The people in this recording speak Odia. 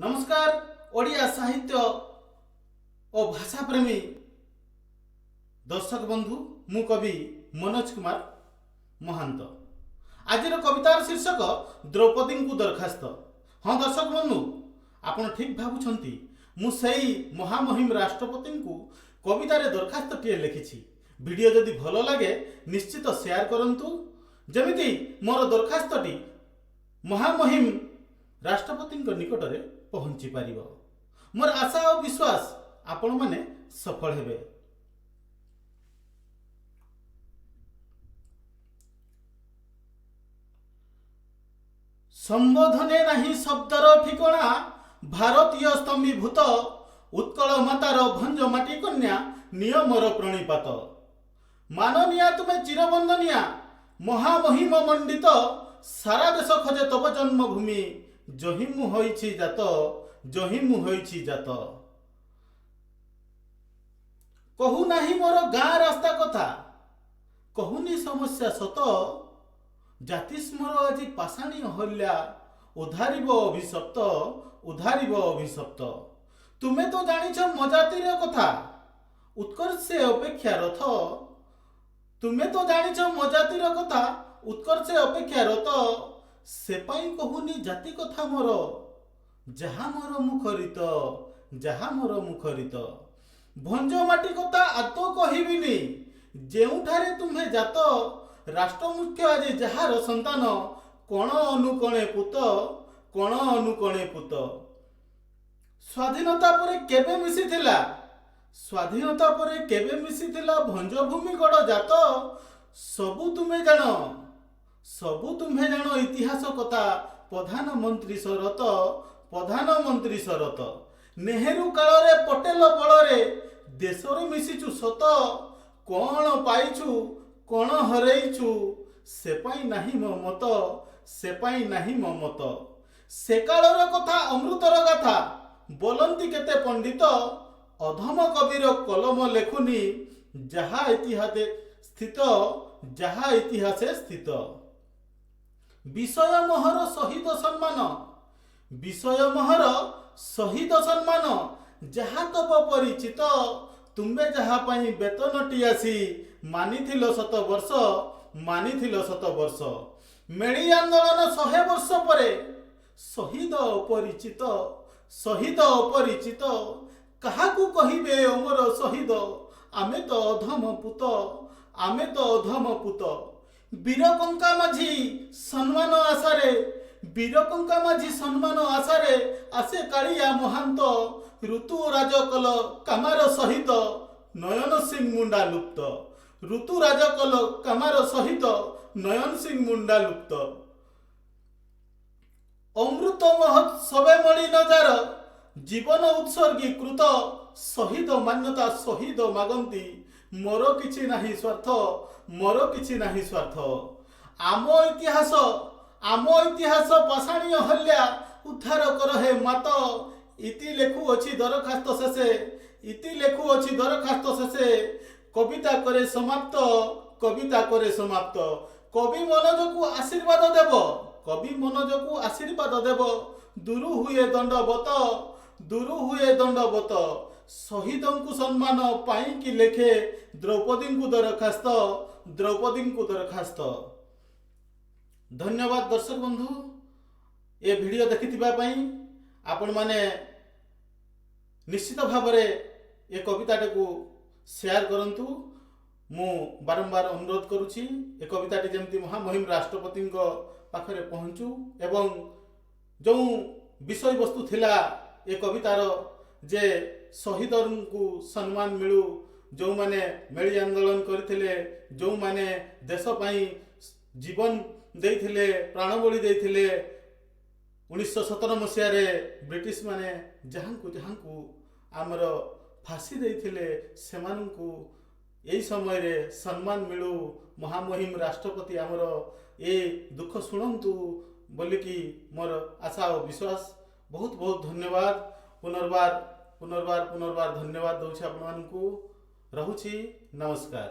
ନମସ୍କାର ଓଡ଼ିଆ ସାହିତ୍ୟ ଓ ଭାଷାପ୍ରେମୀ ଦର୍ଶକ ବନ୍ଧୁ, ମୁଁ କବି ମନୋଜ କୁମାର ମହାନ୍ତ। ଆଜିର କବିତାର ଶୀର୍ଷକ ଦ୍ରୌପଦୀଙ୍କୁ ଦରଖାସ୍ତ। ହଁ ଦର୍ଶକ ବନ୍ଧୁ, ଆପଣ ଠିକ୍ ଭାବୁଛନ୍ତି, ମୁଁ ସେଇ ମହାମହିମ ରାଷ୍ଟ୍ରପତିଙ୍କୁ କବିତାରେ ଦରଖାସ୍ତଟିଏ ଲେଖିଛି। ଭିଡ଼ିଓ ଯଦି ଭଲ ଲାଗେ, ନିଶ୍ଚିତ ସେୟାର କରନ୍ତୁ, ଯେମିତି ମୋର ଦରଖାସ୍ତଟି ମହାମହିମ ରାଷ୍ଟ୍ରପତିଙ୍କ ନିକଟରେ ପହଞ୍ଚି ପାରିବ। ମୋର ଆଶା ଓ ବିଶ୍ୱାସ, ଆପଣମାନେ ସଫଳ ହେବେ। ସମ୍ବୋଧନେ ନାହିଁ ଶବ୍ଦର ଠିକଣା, ଭାରତୀୟ ସ୍ତମ୍ଭୀଭୂତ ଉତ୍କଳ ମାତାର ଭଞ୍ଜ ମାଟି କନ୍ୟା ନିୟମର ପ୍ରଣିପାତ। ମାନନୀୟା, ତୁମେ ଚିରବନ୍ଦନୀୟା, ମହାମହିମ ମଣ୍ଡିତ, ସାରା ଦେଶ ଖୋଜେ ତବ ଜନ୍ମଭୂମି, ଯହିଁ ମୁଁ ହୋଇଛି ଜାତ, ଯହିଁ ମୁଁ ହୋଇଛି ଜାତ। କହୁନାହିଁ ମୋର ଗାଁ ରାସ୍ତା କଥା, କହୁନି ସମସ୍ୟା ସତ, ଜାତିସ୍ମର ଆଜି ପାଷାଣୀ ଅହଲ୍ୟା, ଉଧାରିବ ଅଭିଶପ୍ତ, ଉଧାରିବ ଅଭିଶପ୍ତ। ତୁମେ ତ ଜାଣିଛ ମୋ ଜାତିର କଥା, ଉତ୍କର୍ଷେ ଅପେକ୍ଷା ରଥ। ତୁମେ ତ ଜାଣିଛ ମୋ ଜାତିର କଥା, ଉତ୍କର୍ଷେ ଅପେକ୍ଷା ରତ, ସେ ପାଇଁ କହୁନି ଜାତି କଥା ମୋର, ଯାହା ମୋର ମୁଖରିତ, ଯାହା ମୋର ମୁଖରିତ। ଭଞ୍ଜ ମାଟି କଥା ଆଦୌ କହିବିନି, ଯେଉଁଠାରେ ତୁମ୍ଭେ ଜାତ, ରାଷ୍ଟ୍ରମୁଖ୍ୟ ଆଜି ଯାହାର ସନ୍ତାନ, କଣ ଅନୁକଣେ ପୁତ, କଣ ଅନୁକଣେ ପୁତ। ସ୍ୱାଧୀନତା ପରେ କେବେ ମିଶିଥିଲା, ସ୍ୱାଧୀନତା ପରେ କେବେ ମିଶିଥିଲା ଭଞ୍ଜଭୂମି ଗଡ଼ ଜାତ? ସବୁ ତୁମେ ଜାଣ, ସବୁ ତୁମ୍ଭେ ଜାଣ ଇତିହାସ କଥା, ପ୍ରଧାନମନ୍ତ୍ରୀ ଶରତ, ପ୍ରଧାନମନ୍ତ୍ରୀ ଶରତ। ନେହେରୁ କାଳରେ ପଟେଲ ବଳରେ ଦେଶରେ ମିଶିଛୁ ସତ, କ'ଣ ପାଇଛୁ, କ'ଣ ହରେଇଛୁ, ସେ ପାଇଁ ନାହିଁ ମୋ ମତ, ସେ ପାଇଁ ନାହିଁ ମୋ ମତ। ସେ କାଳର କଥା ଅମୃତର ଗାଥା ବୋଲନ୍ତି କେତେ ପଣ୍ଡିତ, ଅଧମ କବିର କଲମ ଲେଖୁନି ଯାହା ଇତିହାସେ ସ୍ଥିତ, ଯାହା ଇତିହାସେ ସ୍ଥିତ। ବିଷୟ ମୋହର ଶହୀଦ ସମ୍ମାନ, ବିଷୟ ମୋହର ଶହୀଦ ସମ୍ମାନ, ଯାହା ତବ ପରିଚିତ, ତୁମ୍ଭେ ଯାହା ପାଇଁ ବେତନଟି ଆସି ମାନିଥିଲ ଶତ ବର୍ଷ, ମାନିଥିଲ ଶତ ବର୍ଷ। ମେଳି ଆନ୍ଦୋଳନ 100 ବର୍ଷ ପରେ ଶହୀଦ ଅପରିଚିତ, ଶହୀଦ ଅପରିଚିତ। କାହାକୁ କହିବେ ଅମର ଶହୀଦ? ଆମେ ତ ଅଧମ ପୁତ, ଆମେ ତ ଅଧମ ପୁତ। ବୀରକଙ୍କା ମାଝୀ ସମ୍ମାନ ଆଶାରେ, ବୀରକଙ୍କା ମାଝୀ ସମ୍ମାନ ଆଶାରେ ଆସେ କାଳିଆ ମହାନ୍ତ, ଋତୁ ରାଜ କଲ କାମାର ସହିତ ନୟନ ସିଂ ମୁଣ୍ଡା ଲୁପ୍ତ, ଋତୁ ରାଜ କଲ କାମାର ସହିତ ନୟନ ସିଂ ମୁଣ୍ଡା ଲୁପ୍ତ। ଅମୃତ ମହୋତ୍ସବେ ମଳିନ ଯାର ଜୀବନ ଉତ୍ସର୍ଗୀକୃତ, ଶହୀଦ ମାନ୍ୟତା ଶହୀଦ ମାଗନ୍ତି, ମୋର କିଛି ନାହିଁ ସ୍ୱାର୍ଥ, ମୋର କିଛି ନାହିଁ ସ୍ୱାର୍ଥ। ଆମ ଇତିହାସ, ଆମ ଇତିହାସ ପାଷାଣୀ ଅହଲ୍ୟା, ଉଦ୍ଧାର କର ହେ ମାତ। ଇତି ଲେଖୁଅଛି ଦରଖାସ୍ତ ଶେଷେ, ଇତି ଲେଖୁଅଛି ଦରଖାସ୍ତ ଶେଷେ, କବିତା କରେ ସମାପ୍ତ, କବିତା କରେ ସମାପ୍ତ। କବି ମନୋଜକୁ ଆଶୀର୍ବାଦ ଦେବ, କବି ମନୋଜକୁ ଆଶୀର୍ବାଦ ଦେବ, ଦୂରୁ ହୁଏ ଦଣ୍ଡବତ, ଦୂରୁ ହୁଏ ଦଣ୍ଡବତ। ଶହୀଦଙ୍କୁ ସମ୍ମାନ ପାଇଁକି ଲେଖେ ଦ୍ରୌପଦୀଙ୍କୁ ଦରଖାସ୍ତ, ଦ୍ରୌପଦୀଙ୍କୁ ଦରଖାସ୍ତ। ଧନ୍ୟବାଦ ଦର୍ଶକ ବନ୍ଧୁ, ଏ ଭିଡ଼ିଓ ଦେଖିଥିବା ପାଇଁ। ଆପଣମାନେ ନିଶ୍ଚିତ ଭାବରେ ଏ କବିତାଟିକୁ ସେୟାର କରନ୍ତୁ। ମୁଁ ବାରମ୍ବାର ଅନୁରୋଧ କରୁଛି, ଏ କବିତାଟି ଯେମିତି ମହାମହିମ ରାଷ୍ଟ୍ରପତିଙ୍କ ପାଖରେ ପହଞ୍ଚୁ ଏବଂ ଯେଉଁ ବିଷୟବସ୍ତୁ ଥିଲା ଏ କବିତାର ଯେ ଶହୀଦଙ୍କୁ ସମ୍ମାନ ମିଳୁ, ଯେଉଁମାନେ ମେଳି ଆନ୍ଦୋଳନ କରିଥିଲେ, ଯେଉଁମାନେ ଦେଶ ପାଇଁ ଜୀବନ ଦେଇଥିଲେ, ପ୍ରାଣବଳି ଦେଇଥିଲେ, 1917 ମସିହାରେ ବ୍ରିଟିଶମାନେ ଯାହାଙ୍କୁ ଯାହାଙ୍କୁ ଆମର ଫାଶୀ ଦେଇଥିଲେ, ସେମାନଙ୍କୁ ଏହି ସମୟରେ ସମ୍ମାନ ମିଳୁ, ମହାମହିମ ରାଷ୍ଟ୍ରପତି ଆମର ଏ ଦୁଃଖ ଶୁଣନ୍ତୁ ବୋଲିକି ମୋର ଆଶା ଓ ବିଶ୍ୱାସ। ବହୁତ ବହୁତ ଧନ୍ୟବାଦ। ପୁନର୍ବାର, ପୁନର୍ବାର, ପୁନର୍ବାର ଧନ୍ୟବାଦ ଦେଉଛି ଆପଣମାନଙ୍କୁ। ରହୁଛି, ନମସ୍କାର।